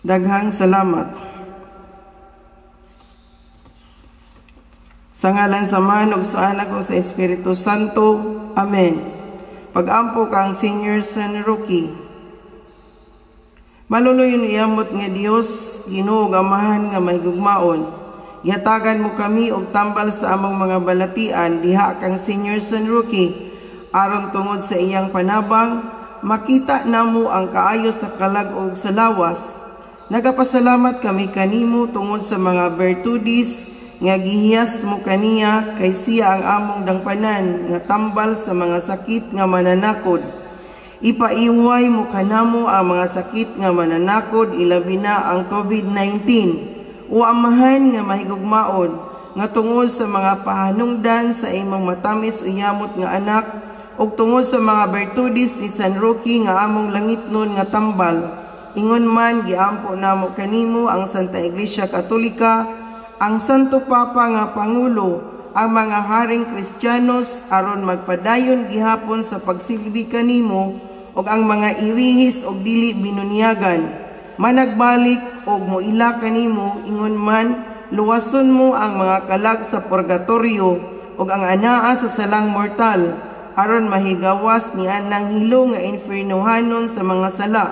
Daghang salamat. Sa ngalan sa Amahan ug sa Anak ug sa Espiritu Santo. Amen. Pag-ampo kang Senior San Roque. Maluluyon iyamot nga Dios, Ginoo ug Amahan nga mahigugmaon. Gihatagan mo kami og tambal sa among mga balatian diha kang Senior San Roque, aron tungod sa iyang panabang makita namo ang kaayo sa kalag ug sa lawas. Nagapasalamat kami kanimo tungod sa mga bertudis nga gihiyas mo kaniya, kay siya ang among dangpanan nga tambal sa mga sakit nga mananakod. Ipaiway mo kanamo ang mga sakit nga mananakod, ilabi na ang COVID-19. O Amahan nga mahigugmaon, nga tungod sa mga pahanungdan sa imong matamis o yamot nga anak, ug tungod sa mga bertudis ni San Roque nga among langitnon nga tambal, ingon man giampo namo kanimo ang Santa Iglesia Katolika, ang Santo Papa nga Pangulo, ang mga haring Kristiyanos aron magpadayon gihapon sa pagsilbi kanimo, ug ang mga irihis og dili binunyagan managbalik og moila kanimo. Ingon man luwason mo ang mga kalag sa purgatorio ug ang anaa sa salang mortal, aron mahigawas ni anang hilo nga infernohanon sa mga sala,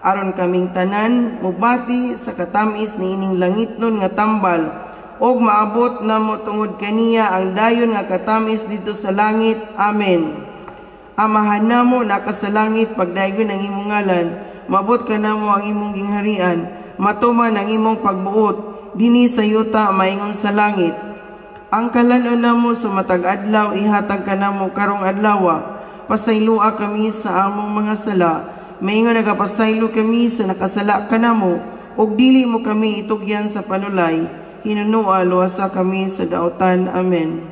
aron kaming tanan mubati sa katamis niining langitnon nga tambal, og maabot namo tungod kaniya ang dayon nga katamis dito sa langit. Amen. Amahan namo naka sa langit, pagdaygon ang imong ngalan, maabot kanamo ang imong gingharian, matuman ang imong pagbuot dinhi sa yuta maingon sa langit. Ang kalan-on namo sa matag adlaw ihatag kanamo karong adlawa. Pasayloa kami sa among mga sala, maingon nagapasaylo kami sa nakasala kanamo, ug dili mo kami itugyan sa panulay, hinunoa luwasa kami sa dautan. Amen.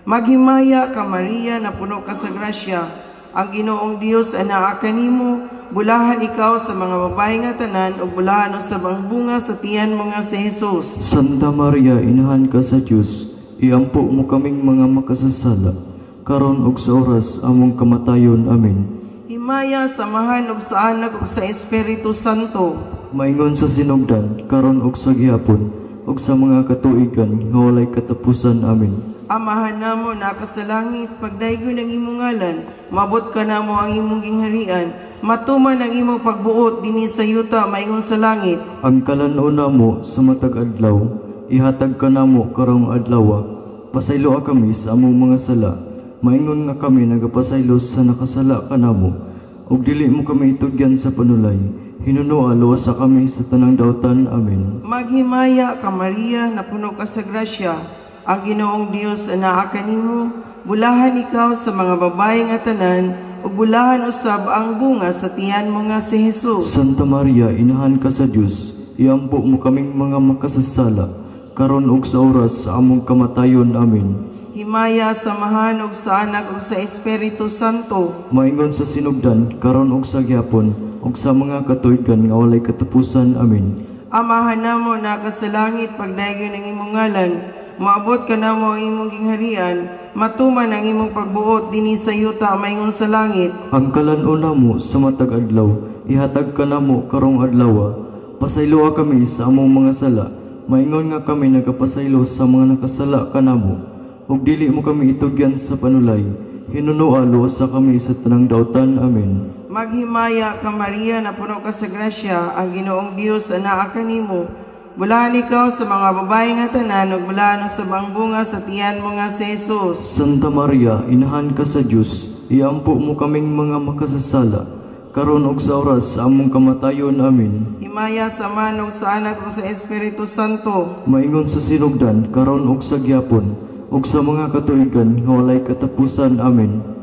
Maghimaya ka Maria, napuno ka sa grasya, ang Ginoong Dios anaa kanimo, bulahan ikaw sa mga babae nga tanan, ug bulahan usab ang bunga sa tiyan mo nga si Jesus. Santa Maria, inahan ka sa Dios, iampo mo kaming mga makasasala, karon ug sa oras among kamatayon. Amen. Himaya sa Amahan ug sa Anak ug sa Espiritu Santo. Maingon sa sinugdan, karon ug sa gihapon, ug sa mga katuigan nga walay katapusan. Amen. Amahan namo naka sa langit, pagdaygon ang imong ngalan, maabot kanamo ang imong gingharian, matuman ang imong pagbuot dinhi sa yuta maingon sa langit. Ang kalan-on namo sa matag adlaw, ihatag kanamo karong adlaw. Pasayloa kami sa among mga sala, maingon nga kami nagapasaylo sa nakasala kanamo, ug dili mo kami itugyan sa panulay, hinunoa luwasa kami sa tanang dautan. Amen. Maghimaya ka Maria, napuno ka sa grasya, ang Ginoong Dios anaa kanimo, bulahan ikaw sa mga babae nga tanan, ug bulahan usab ang bunga sa tiyan mo nga si Jesus. Santa Maria, inahan ka sa Dios, iampo mo kaming mga makasasala, karon ug sa oras sa among kamatayon. Amen. Himaya sa Amahan ug sa Anak ug sa Espiritu Santo. Maingon sa sinugdan, karon ug sa gihapon, ug sa mga katuigan nga walay katapusan. Amen. Amahan namo naka sa langit, pagdaygon ang imong ngalan, maabot kanamo ang imong gingharian, matuman ang imong pagbuot dinhi sa yuta maingon sa langit. Ang kalan-on namo sa matag adlaw, ihatag kanamo karong adlaw. Pasayloa kami sa among mga sala, maingon nga kami nagapasaylo sa mga nakasala kanamo, ug dili mo kami itugyan sa panulay, hinunoa luwasa kami sa tanang dautan. Amen. Maghimaya ka Maria, napuno ka sa grasya, ang Ginoong Dios anaa kanimo, bulahan ikaw sa mga babae nga tanan, ug bulahan usab ang bunga sa tiyan mo nga si Jesus. Santa Maria, inahan ka sa Dios, iampo mo kaming mga makasasala, karon ug sa oras sa among kamatayon. Amen. Himaya sa Amahan ug sa Anak ug sa Espiritu Santo. Maingon sa sinugdan, karon ug sa gihapon, ug sa mga katuigan nga walay katapusan. Amen.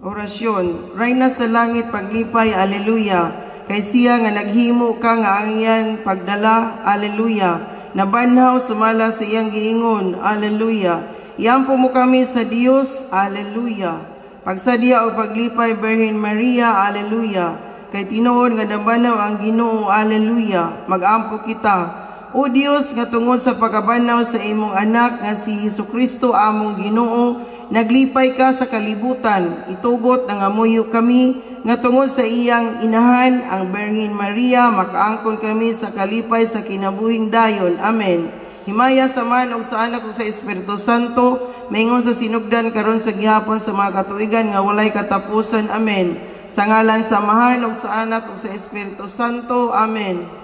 Orasyon. Rayna sa langit paglipay, aleluya. Kay siya nga naghimo ka nga ang iyan pagdala, aleluya. Nabanhaw sumala sa iyang giingon, aleluya. Iampo mo kami sa Dios, aleluya. Pagsadya o paglipay, Birhen Maria, aleluya. Kay tinuod nga nabanhaw ang Ginoo, aleluya. Magampo kita. O Dios, nga tungod sa pagkabanaw sa imong anak nga si Hesukristo among Ginoo, naglipay ka sa kalibutan. Itugot nangamuyo kami nga tungod sa iyang inahan ang Birhen Maria, makaangkon kami sa kalipay sa kinabuhing dayon. Amen. Himaya sa man ug sa Anak ug sa Espiritu Santo, maingon sa sinugdan karon sa gihapon sa mga katuigan nga walay katapusan. Amen. Sa ngalan sa Amahan ug sa Anak ug sa Espiritu Santo. Amen.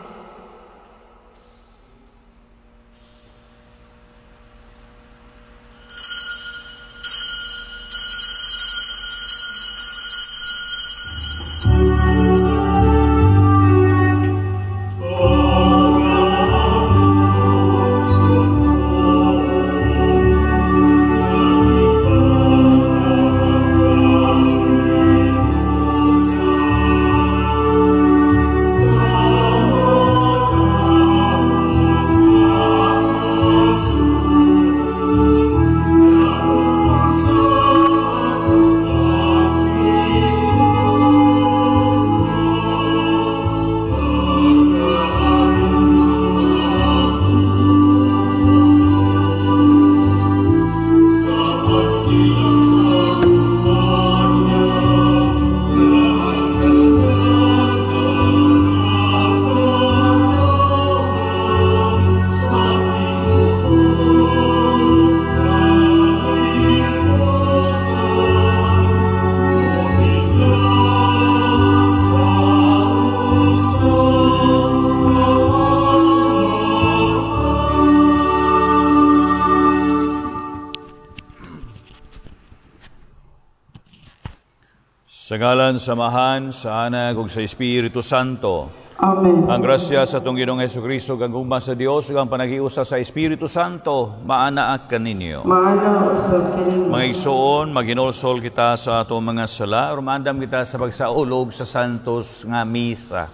Sa ngalan sa Amahan, sa Anak ug sa Espiritu Santo. Amen. Ang grasya sa atong Ginoong Hesukristo ug ang gugma sa Dios ug ang panaghiusa sa Espiritu Santo maana kaninyo. Maana usab kaninyo. Mga igsoon, maghinulsol kita sa atong mga sala, rumandam kita sa pagsaulog sa santos nga misa.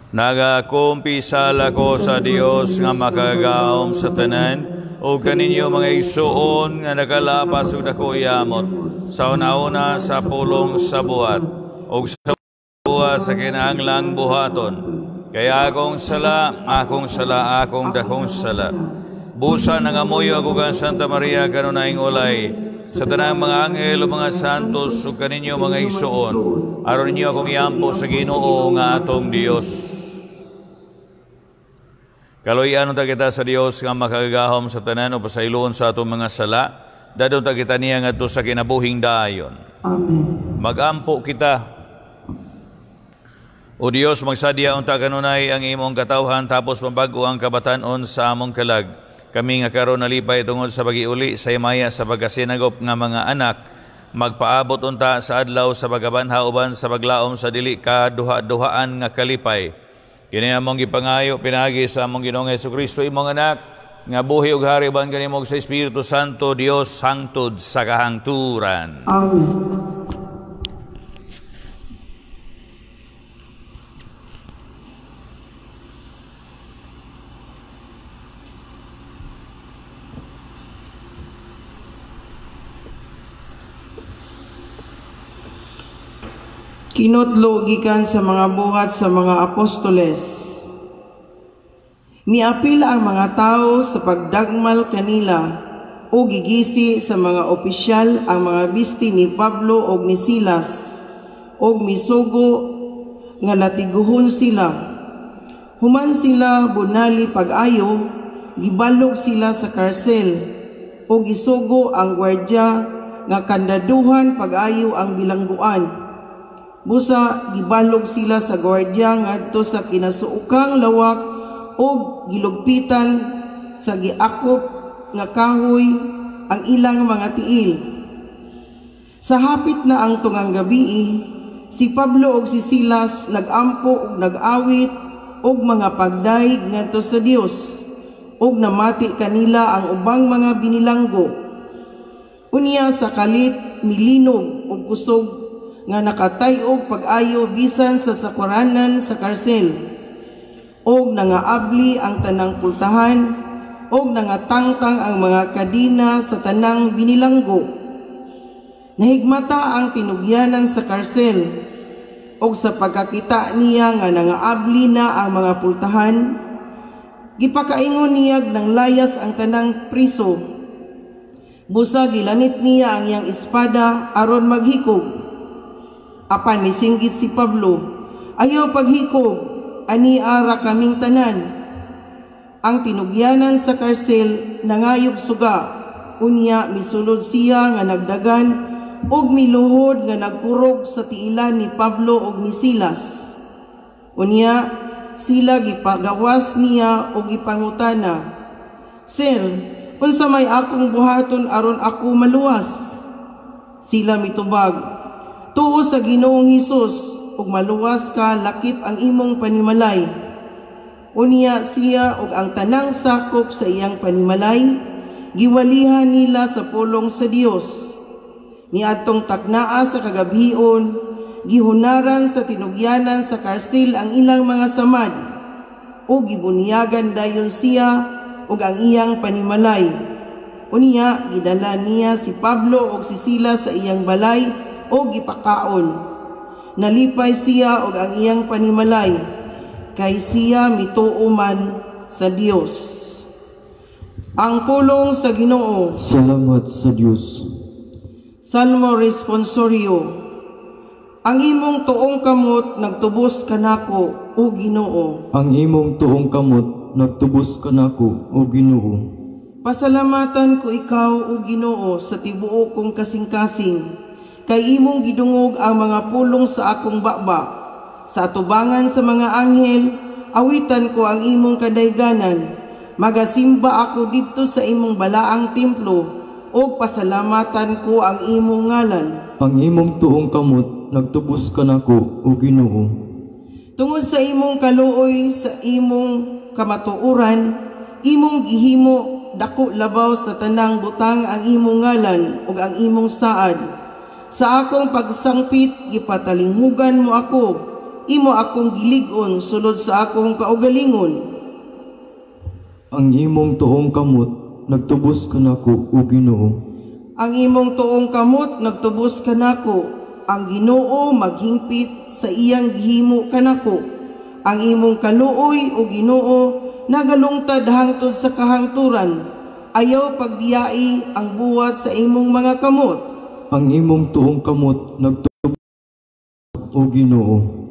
Nagakumpisal ako sa Dios nga makagagahom sa tanan ug kaninyo mga igsoon nga nakalapas ug dako yamot sa una-una sa pulong sa buhat ug sa buhat sa kinahanglang buhaton. Kaya akong sala, akong sala, akong dakong sala. Busa nangamuyo ako kang Santa Maria kanunayng ulay sa tanang mga anghel o mga santos ug kaninyo mga igsoon, aron ninyo akong iampo sa Ginoo nga atong Dios. Kaluoyan unta kita sa Dios nga makagagahom sa tanan o pasayloon sa atong mga sala, dadon ta kita niya ngadto sa kinabuhing dayon. Amen. Magampo kita. O Dios, magsadya unta kanunay ang imong katawhan tapos mabag-o ang kabatan-on sa among kalag. Kami nga karon nalipay tungod sa pagiuli sa himaya sa pagkasinagop nga mga anak, magpaabot unta sa adlaw sa pagabanha uban sa paglaom sa dili ka duha-duhaan nga kalipay. Kini among gipangayo pinaagi sa among Ginoong Hesukristo imong anak nga buhi ug hari uban kanimo sa Espiritu Santo Dios hangtod sa kahangturan. Amen. Kinutlo gikan sa mga buhat sa mga apostoles. Miapil ang mga tao sa pagdagmal kanila o gigisi sa mga opisyal ang mga bisti ni Pablo og ni Silas og misugo nga latiguhon sila. Human sila bunali pag-ayo, gibalog sila sa karsel o gisugo ang gwardya nga kandaduhan pag-ayo ang bilangguan. Busa gibalog sila sa gwardya ngadto sa kinasuokang lawak og gilugpitan sa giakop nga kahoy ang ilang mga tiil. Sa hapit na ang tungang gabii, si Pablo og si Silas nagampo og nag-awit og mga pagdayeg ngadto sa Dios og namati kanila ang ubang mga binilanggo. Unya sa kalit milinog og kusog nga nakatay-og pag-ayo bisan sa sakuranan sa karsel, og nangaabli ang tanang pultahan, og nangatangtang ang mga kadina sa tanang binilanggo. Nahigmata ang tinugyanan sa karsel, ug sa pagkakita niya nga nangaabli na ang mga pultahan, gipakaingon niya ng layas ang tanang priso. Busa gilanit niya ang iyang espada aron maghikog. Apan misinggit si Pablo, "Ayaw paghikog, ani ara kaming tanan." Ang tinugyanan sa karsel nangayog suga, unya misulod siya nga nagdagan ug miluhod nga nagkurog sa tiilan ni Pablo ug ni Silas. Unya sila gipagawas niya ug gipangutana, "Sir, unsa may akong buhaton aron ako maluwas?" Sila mitubag, "Tuo sa Ginoong Hesus ug maluwas ka lakip ang imong panimalay." Unya siya ug ang tanang sakop sa iyang panimalay giwalihan nila sa pulong sa Dios. Niadtong taknaa sa kagabhion, gihunaran sa tinugyanan sa karsil ang ilang mga samad, ug gibunyagan dayon siya ug ang iyang panimalay. Unya gidala niya si Pablo ug si Silas sa iyang balay ug gipakaon. Nalipay siya ug ang iyang panimalay, kay siya mituo man sa Dios. Ang pulong sa Ginoo. Salamat sa Dios. Salmo Responsorio. Ang imong tuong kamot nagtubos kanako, o Ginoo. Ang imong tuong kamot nagtubos kanako, o Ginoo. Pasalamatan ko ikaw, o Ginoo, sa tibuok kong kasing-kasing, kay imong gidungog ang mga pulong sa akong baba. Sa atubangan sa mga anghel, awitan ko ang imong kadayganan. Magasimba ako didto sa imong balaang templo, ug pasalamatan ko ang imong ngalan. Ang imong tuong kamot nagtubos kanako, o Ginoo. Tungod sa imong kaluoy, sa imong kamatuoran, imong gihimo dako labaw sa tanang butang ang imong ngalan ug ang imong saad. Sa akong pagsangpit gipatalinghugan mo ako, imo akong gilig-on sulod sa akong kaugalingon. Ang imong tuong kamot nagtubos kanako, o Ginoo. Ang imong tuong kamot nagtubos kanako. Ang Ginoo maghingpit sa iyang gihimo kanako. Ang imong kaluoy, o Ginoo, nagalungtad hangtod sa kahangturan. Ayaw pagbiyai ang buhat sa imong mga kamot. Ang imong tuong kamot nagtubos, o Ginoo.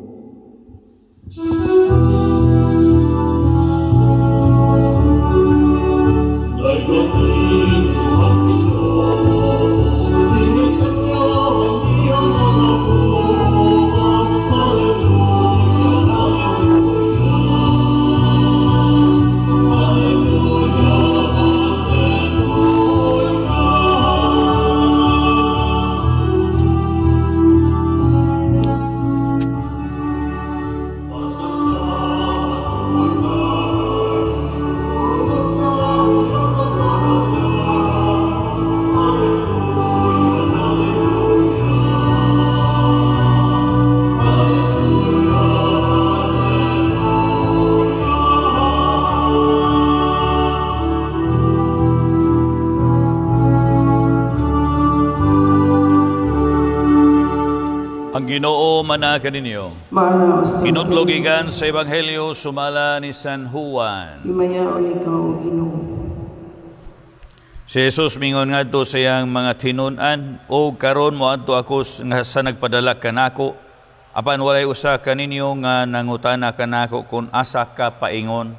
Ang Ginoo mana kaninyo. Kinutlo gikan sa Ebanghelyo sumala ni San Juan. Himayaon ikaw, Ginoo. Si Jesus mingon ngadto sa iyang mga tinun-an, "Og karon moadto ako sa nagpadala kanako, apan walay usa kaninyo nga nangutana kanako kun asa ka paingon.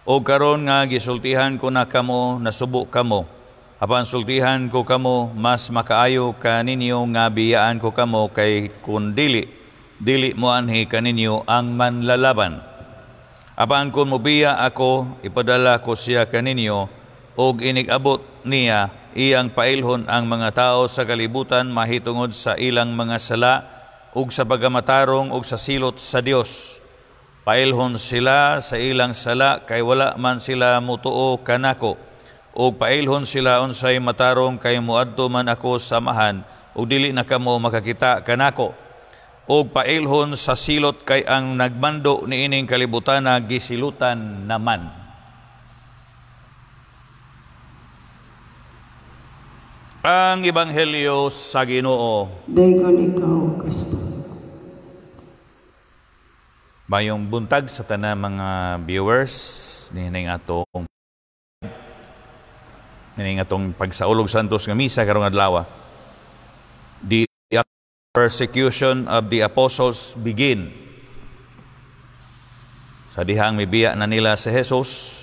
Og karon nga gisultihan ko na kamo, nasubo kamo. Apan sultihan ko kamo, mas makaayo kaninyo nga biyaan ko kamo, kay kun dili, dili moanhi kaninyo ang manlalaban. Apan kun mobiya ako, ipadala ko siya kaninyo, og inig-abot niya iyang pailhon ang mga tao sa kalibutan mahitungod sa ilang mga sala ug sa pagkamatarong ug sa silot sa Dios. Pailhon sila sa ilang sala kay wala man sila mutuo kanako, ug pailhon sila unsay matarong kay moadto man ako samahan ug dili na kamo makakita kanako. Ug pailhon sa silot kay ang nagmando niining kalibutana gisilutan naman." Ang Ebanghelyo sa Ginoo. Daygon ikaw, Kristo. Mayong buntag sa tanan mga viewers niining atong pagsaulog santos nga misa karong adlaw. The persecution of the apostles begin. Sa dihang mibiya na nila si Jesus,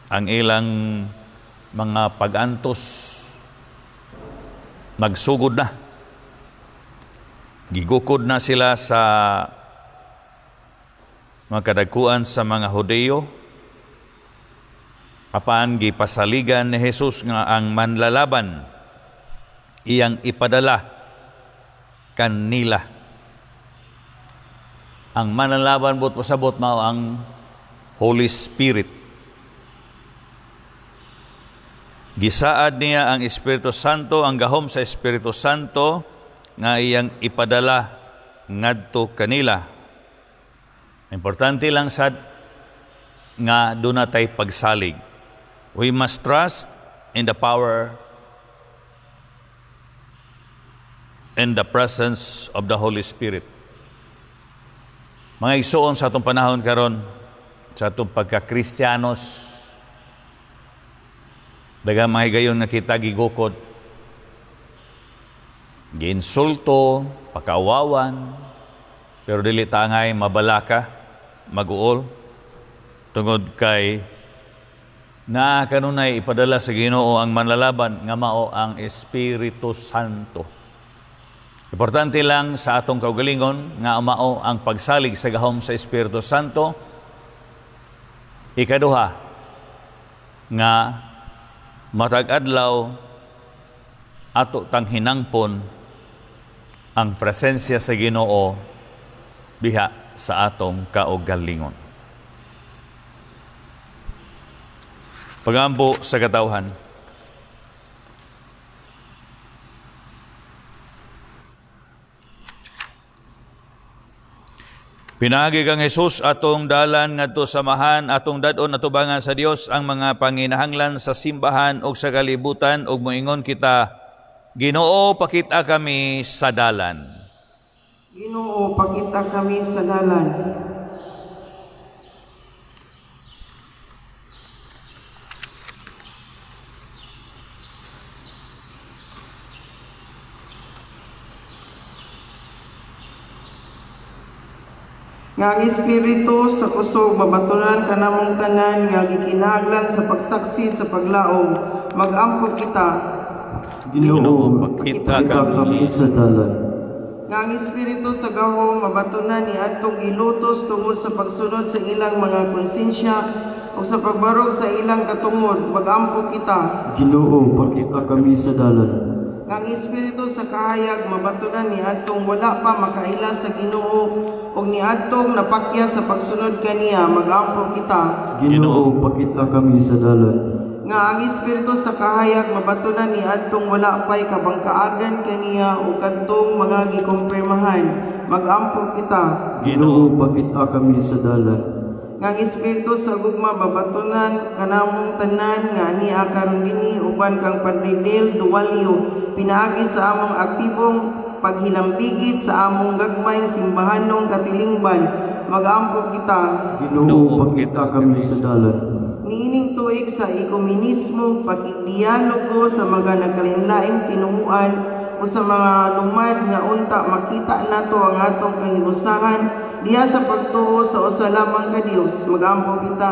ang ilang mga pag-antos magsugod na. Gigukod na sila sa mga kadagkuan sa mga Hudeyo, apan gipasaligan ni Jesus nga ang manlalaban iyang ipadala kanila. Ang manlalaban buot pasabot mao ang Holy Spirit. Gisaad niya ang Espiritu Santo, ang gahom sa Espiritu Santo nga iyang ipadala ngadto kanila. Importante lang sad nga doon natay pagsalig. We must trust in the power and the presence of the Holy Spirit. Mga igsoon sa atong panahon karon, sa atong pagka-Kristiyanos, daghang mga higayon nga kita gigukod, giinsulto, pakawawan, pero dili tangay mabalaka, maguol, tungod kay na kanunay ipadala sa Ginoo ang manlalaban nga mao ang Espiritu Santo. Importante lang sa atong kaugalingon nga mao ang pagsalig sa gahom sa Espiritu Santo. Ikaduha, nga matag adlaw ato tang hinangpon ang presensya sa Ginoo diha sa atong kaugalingon. Pagampo sa katawhan. Pinaagi kang Jesus atong dalan ngadto samahan atong dad-on atubangan sa Dios ang mga panginahanglan sa simbahan ug sa kalibutan ug moingon kita, Ginoo, pakita kami sa dalan. Ginoo, pakita kami sa dalan. Nga ang Espiritu sa kusog mabatunan kanamong tanan nga gikinahanglan sa pagsaksi sa paglaom. Mag-ampo kita. Ginoo, pakita kami sa dalan. Nga ang Espiritu sa gahom mabatunan ni adtong gilutos tungod sa pagsunod sa ilang mga konsensya o sa pagbarog sa ilang katungod. Mag-ampo kita. Ginoo, pakita kami sa dalan. Nga ang Espiritu sa kahayag mabatunan ni adtong wala pa makaila sa Ginoo ug niadtong napakya sa pagsunod kaniya. Mag-ampo kita. Ginoo, pakita kami sa dalan. Nga ang Espiritu sa kahayag mabatunan ni adtong wala pay kabangkaagan kaniya o kadtong mga gikumpirmahan. Mag-ampo kita. Ginoo, pakita kami sa dalan. Nga ang Espiritu sa gugma mabatunan kanamong tanan nga ania karon dinhi uban kang Padre Del Dualio pinaagi sa among aktibong paghilambigit sa among gagmayng simbahanong katilingban. Mag-ampo kita. Ginoo, pakita kami sa dalan. Niining tuig sa ekumenismo, pagdialogo sa mga nagkalainlaing tinuoan o sa mga lumad nga unta makita nato ang atong kahiusahan diha sa pagtuo sa usa lamang ka Dios. Mag-ampo kita.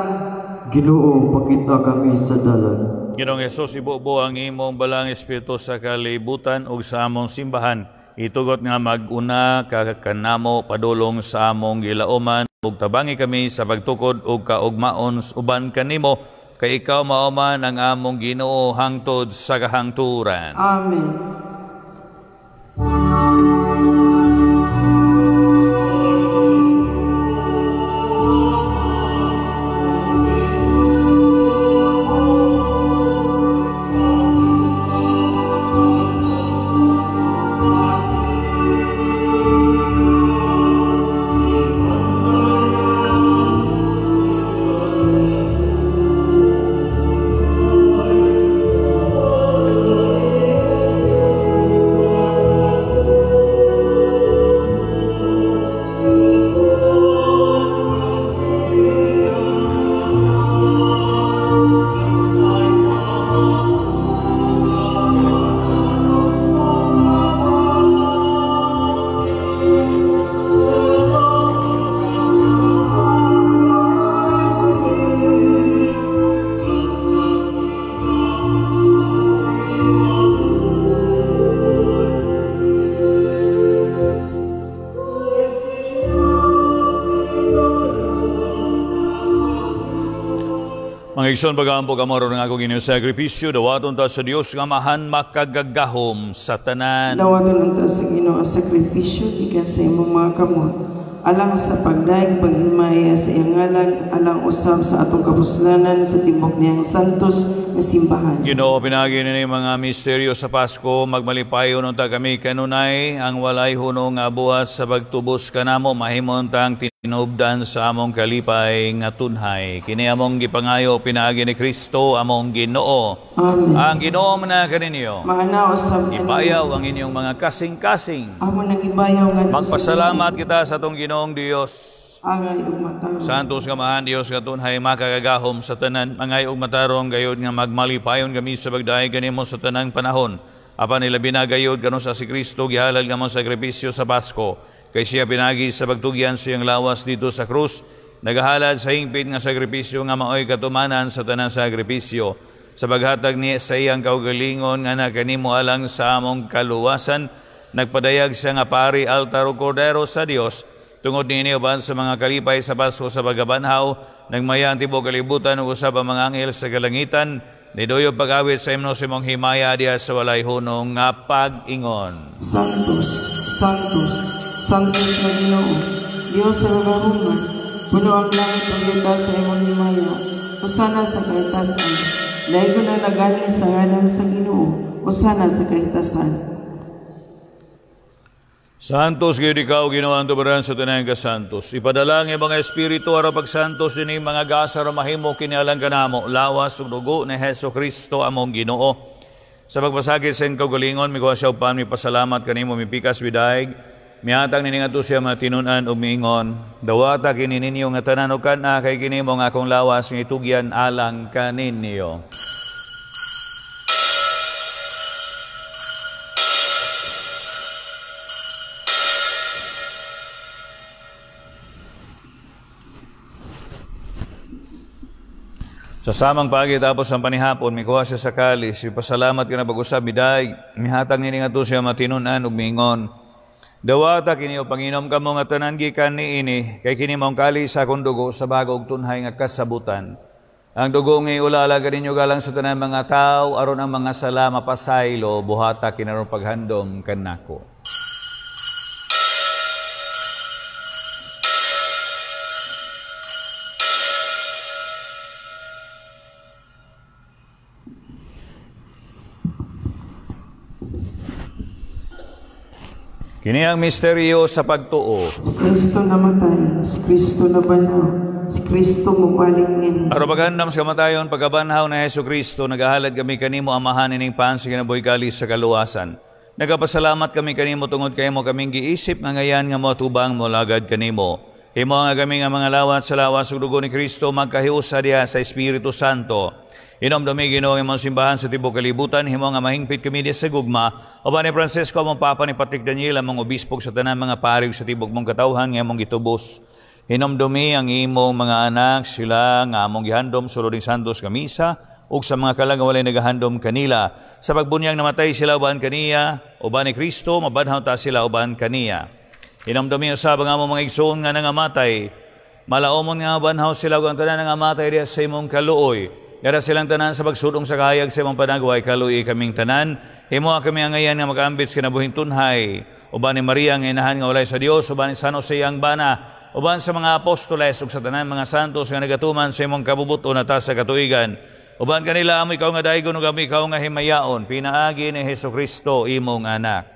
Ginoo, pakita kami sa dalan. Ginoong Hesus, ibubo ang imong balang Espiritu sa kalibutan ug sa among simbahan. Itugot nga mag-una ka kanamo padulong sa among gilauman ug tabangi kami sa pagtukod ug kaugmaon uban kanimo, kay ikaw mao man ang among Ginoo hangtod sa kahangturan. Amen. Mga igsoon, pag-aampo kamo aron ang akong inyong sakripisyo, dawaton ta sa Dios nga Amahan makagagahom sa tanan. Dawaton unta sa Ginoo ang sakripisyo gikan sa imong mga kamot, alang sa pagdaig paghimaya sa iyang ngalan, alang usab sa atong kapuslanan sa tibok niyang santos nga simbahan. Ginoo, pinaagi nini mga misteryo sa Pasko, magmalipayon unta kami kanunay ang walay hunong nga buhat sa pagtubos kanamo, mahimong tang tinubdan sa among kalipay nga tunhay. Kini among gipangayo pinaagi ni Kristo among Ginoo. Amen. Ang Ginoo man kaninyo. Maana usab kaninyo. Ibayaw ang inyong mga kasing-kasing. Amo nang ibayaw ngadto sa Magpasalamat kita sa atong Ginoong Dios. Angay ug matarong. Santos nga Amahan, Dios nga tunhay makagagahom sa tanan, mangay ug matarong gayod nga magmalipayon kami sa pagdayeg kanimo sa tanang panahon. Apan ilabi na gayod kanu sa si Kristo gihalal nga mong sakripisyo sa Pasko. Kay siya pinagi sa pagtugyan sa iyang lawas dito sa krus, nagahalad sa hingpit nga sakripisyo nga maoy katumanan sa tanang sakripisyo. Sa paghatag niya sa iyang kaugalingon nga nakanimo alang sa among kaluwasan, nagpadayag siya nga pari, altar ug kordero sa Dios. Tungod niini uban sa mga kalipay sa Pasko sa pagkabanhaw, nagmaya ang tibuok kalibutan ug usab ang mga anghel sa kalangitan, niduyob pag-awit sa imno sa imong himaya diha sa walay hunong nga pag-ingon. Sanctus, Sanctus, Sanctus nga Ginoo, Dios sa kagahuman, puno ang langit ug yuta sa imong himaya. Hosana sa kahitasan. Daygon ang nagani sa ngalan sa Ginoo, hosana sa kahitasan. Santos gayud ikaw, Ginoo, ang tubaran sa tanang kasantos. Ipadala ang imong Espiritu aron pagsantos dinhi mga gasa aron mahimo kini alang kanamo, lawas ug dugo ni Hesus Kristo among Ginoo. Sa pagpasakit sa iyang kaugalingon, mikuha siya og pan, mipasalamat kanimo, mipikas midaig, mihatag nini ngadto siya matinun-an ug miingon, dawata kini ninyo nga tanan og kan-a, kay kini mao ang akong lawas nga itugyan alang kaninyo. Sa samang pagi tapos ang panihapon, mikuha siya sa kalis, ipasalamat ka na pag-usab, midaig, mihatag nini ngadto siya matinun-an ug miingon, dawata kini o panginom kamo nga tanan gikan niini, kay kini maong kalis sa akong dugo sa bago og tunhay nga kasabutan. Ang dugo nga iulala kaninyo galang sa tanan mga tao, aron ang mga sala mapasaylo, buhata kini aron paghandom kanako. Kini ang misteryo sa pagtuo. Si Kristo namatay, si Kristo nabanhaw, si Kristo mubalik ngayon. Aron paghandam sa kamatayon, pagkabanhaw na Hesus Kristo, nagahalad kami kanimo Amahan ining pan sa kinabuhi kalis sa kaluwasan. Nagapasalamat kami kanimo tungod kay mo kaming giisip nga ngayan nga moatubang molagad kanimo. Himo nga kami nga mga lawat sa lawas ug dugo ni Kristo magkahiusa diha sa Espiritu Santo. Inomdumi Ginoo ang imong simbahan sa tibuok kalibutan, himo nga mahingpit kami diha sa gugma. Uban ni Francisco among Papa, ni Patrick Daniel among obispo sa tanan mga pari ug sa tibuok mong katawhan nga imong gitubos. Hinomdumi ang imong mga anak, sila nga among gihandom sulod ning santos nga misa ug sa mga kalag nga walay nagahandom kanila. Sa pagbunyag namatay sila uban kaniya, uban ni Kristo mabanhaw ta sila uban kaniya. Hinomdumi usab ang among mga igsoon nga nangamatay, malaomon nga mabanhaw sila ug ang tanan nangamatay diha sa imong kaluoy. Yara silang tanan sa pagsudong sa kahayag sa imong panagway, kaluoy kaming tanan. Himoa kami ang ngayan nga makaambit sa kinabuhing tunhay. Uban ni Maria nga inahan nga walay sa Dios, uban ni San Jose ang bana, uban sa mga apostoles ug sa tanan mga santos nga nagatuman sa imong kabubuton na sa katuigan. Uban kanila amo ikaw nga daygon ug amo ikaw nga himayaon, pinaagi ni Hesus Kristo imong anak.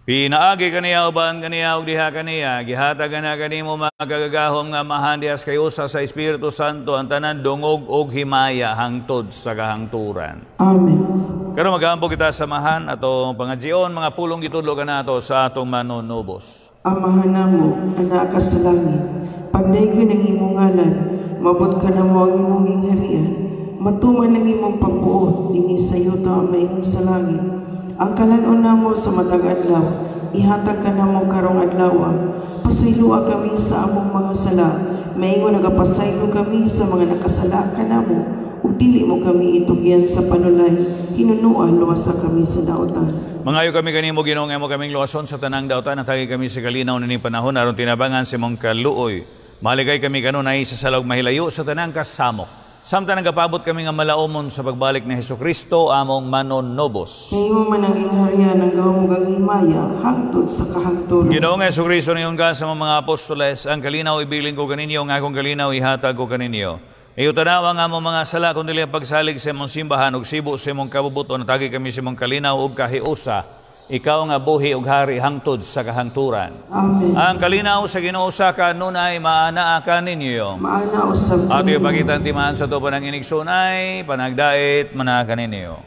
Pinaagi kaniya uban kaniya ug diha kaniya, gihatag na kanimo makagagahom nga Amahan diha sa kayusa sa Espiritu Santo ang tanan dungog ug himaya hangtod sa kahangturan. Amen. Karon magaampo kita sa Amahan atong pangadjion mga pulong gitudlo kanato sa atong manunubos. Amahan namo, anaa ka sa langit, pagdaygon ang imong ngalan, mabot ka namo ang imong gingharian, matuman ang imong pagbuot dinhi sa yuta maingon sa langit. Ang kalan-on namo sa matag adlaw, ihatag ka namo karong adlaw. Pasayloa kami sa among mga sala, maingon nagapasaylo kami sa mga nakasala kanamo, ug dili mo kami itugyan sa panulay, hinunoa luwasa kami sa dautan. Mangayo kami kanimo Ginoo nga imo kaming luwason sa tanang dautan, natagi kami sa kalinaw nining panahon aron tinabangan sa imong kaluoy. Maligay kami kanunay sa salog mahilayo sa tanang kasamok. Samtang nagapabot kami nga malaumon sa pagbalik ni Hesukristo among manonobos. Kay imo man ang gingharian ang gahom ug ang himaya hangtod sa kahangturan. Ginoong Hesukristo, niyon ka sa mga apostoles, ang kalinaw ibilin ko kaninyo, ang akong kalinaw ihatag ko kaninyo. Iyo tanaw ang among mga sala kun dili ang pagsalig sa imong simbahan ug sibo sa imong kabubuton, tagi kami sa imong kalinaw ug kahiusa. Ikaw nga buhi ug hari hangtod sa kahangturan. Amen. Ang kalinaw sa Ginoo sa kanunay maanaa kaninyo. Maana usab. Ato yung pagitan timaan sa tupan ng inigsunay, panagdait manaa kaninyo.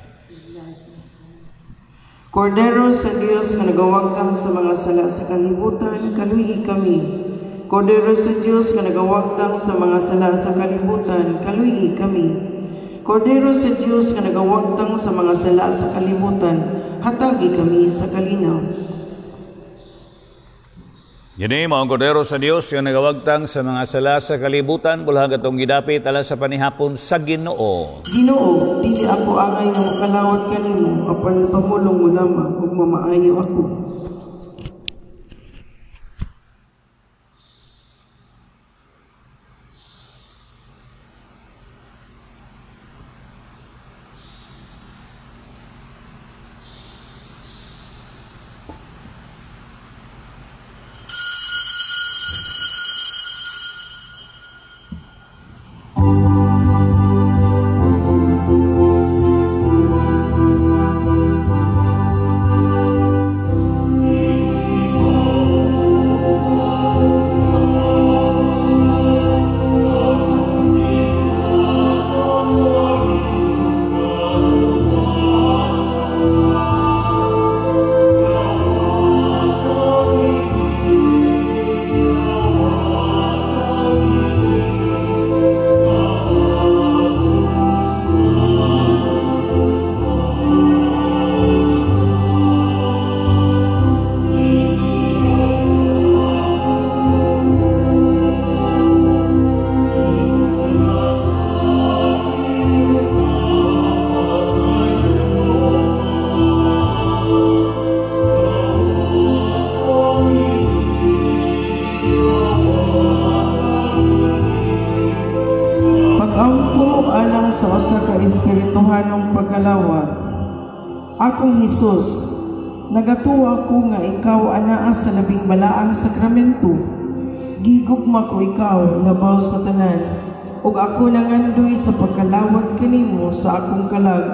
Kordero sa Dios nga nagawagtang sa mga sala sa kalibutan, kaluyi kami. Kordero sa Dios nga nagawagtang sa mga sala sa kalibutan, kaluyi kami. Kordero sa Dios nga nagawagtang sa mga sala sa kalibutan, hatagi kami sa kalinaw. Gini mao ang Kordero sa Dios nga nagawagtang sa mga sala sa kalibutan, bulhag atong gidapit alang sa panihapon sa Ginoo. Ginoo, dili ako angay nga mokalawat kanimo, apan pamulong mo lamang ug mamaayo ako. Sa usa ka espirituhanong pagkalawat. Akong Hesus, nagatuwa ko nga ikaw anaa sa labing balaang sakramento. Gigugma ko ikaw labaw sa tanan, ug ako nangandoy sa pagkalawat kanimo sa akong kalag.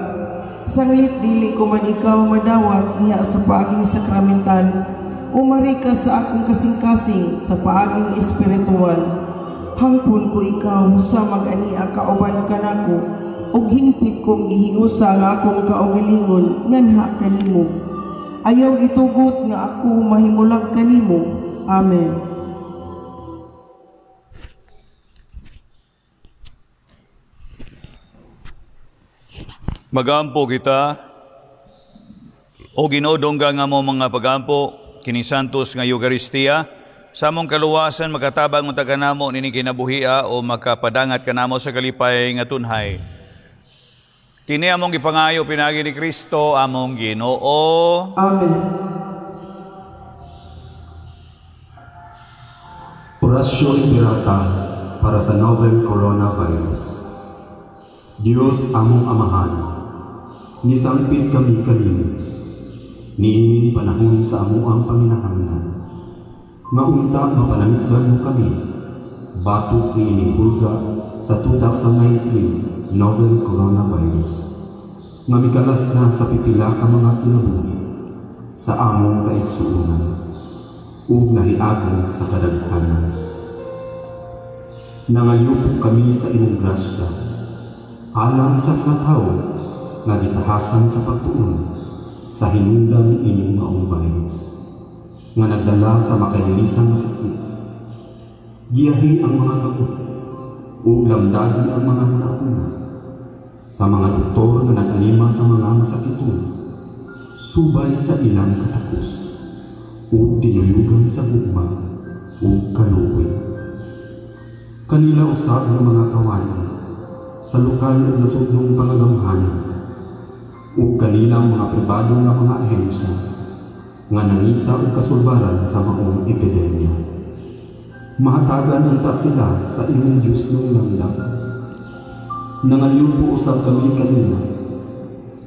Sanglit dili ko man ikaw madawat diha sa paaging sakramental, umari ka sa akong kasing-kasing sa paaging espiritual. Hangpon ko ikaw sa mag-ania kauban kanako, ug hingpit kong gihiusa nga akong kaugalingon nganha kanimo. Ayaw itugot nga ako mahimulag kanimo. Amen. Magampo kita o Ginoo, dongga nga mo mga pagampo kini Santos nga Eucharistia sa among kaluwasan, makatabang unta kanamo nining kinabuhia o makapadangat kanamo sa kalipay nga tunhay. Kini among gipangayo pinaagi ni Kristo among Ginoo. Amen. Orasyo Imperata para sa novel coronavirus. Dios among Amahan, nisangpit kami kanimo niining panahon sa amuang panginahanglan. Nga unta mapanalipdan mo kami batok niining hulga sa 2019 novel coronavirus nga mikalas na sa pipila ka mga kinabuhi sa among kaigsuonan ug nahiagong sa kadaghanan. Nangalyupok kami sa imong grasya alang sa mga tawo nga gitahasan sa pagtuon sa hinungdan ining maong virus nga nagdala sa makailisan nga sakit. Giyahi ang mga kagot ug lamdagi ang mga hunahuna sa mga doktor nga nag-anima sa mga masakiton subay sa ilang katakos ug dinuyugan sa gugma ug kaluoy. Kanila usab nga mga kawani sa lokal ug nasudnong pangagamhanan ug kanilang mga pribado nga mga ahensya nga nangita og kasulbaran sa maong epidemya. Mahatagan unta sila sa imong Diyos nung langdang. Nangalyupo usab kami kanila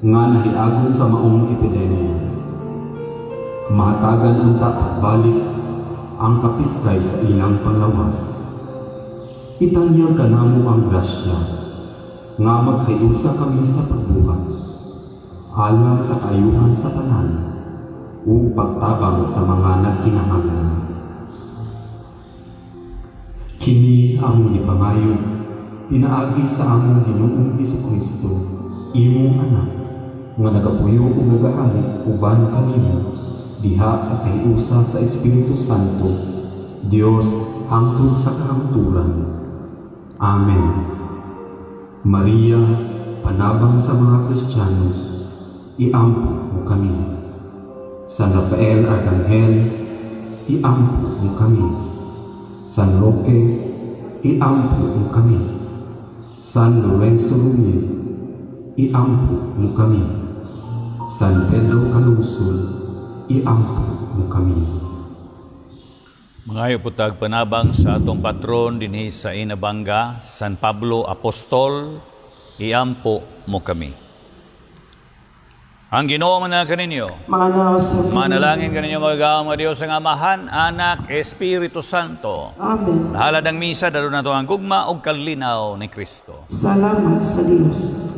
nga nahiagom sa maong epidemya. Mahatagan unta pagbalik ang kapiskay sa ilang panglawas. Itanyag kanamo ang grasya nga magkayusa kami sa pagbuhat alang sa kaayuhan sa tanan ug pagtabang sa mga nagkinahanglan. Kini among gipangayo pinaagi sa among Ginoong Hesukristo, imong Anak, nga nagapuyo ug nagahari uban kanimo diha sa kahiusa sa Espiritu Santo, Dios hangtod sa kahangturan. Amen. Maria, panabang sa mga Kristiyanos, iampo mo kami. San Rafael Arcangel, iampo mo kami. San Roque, iampo mo kami. San Lorenzo Ruiz, iampo mo kami. San Pedro Calungsod, iampo mo kami. Mangayo po tag panabang sa atong patron dinhi sa Inabanga, San Pablo Apostol, iampo mo kami. Ang Ginoo man kaninyo. Maanaw sa Manalangin kaninyo magagawa mga Diyos ang Amahan, Anak, Espiritu Santo. Amen. Halad ang misa, dalo na to ang gugma o kalinaw ni Kristo. Salamat sa Dios.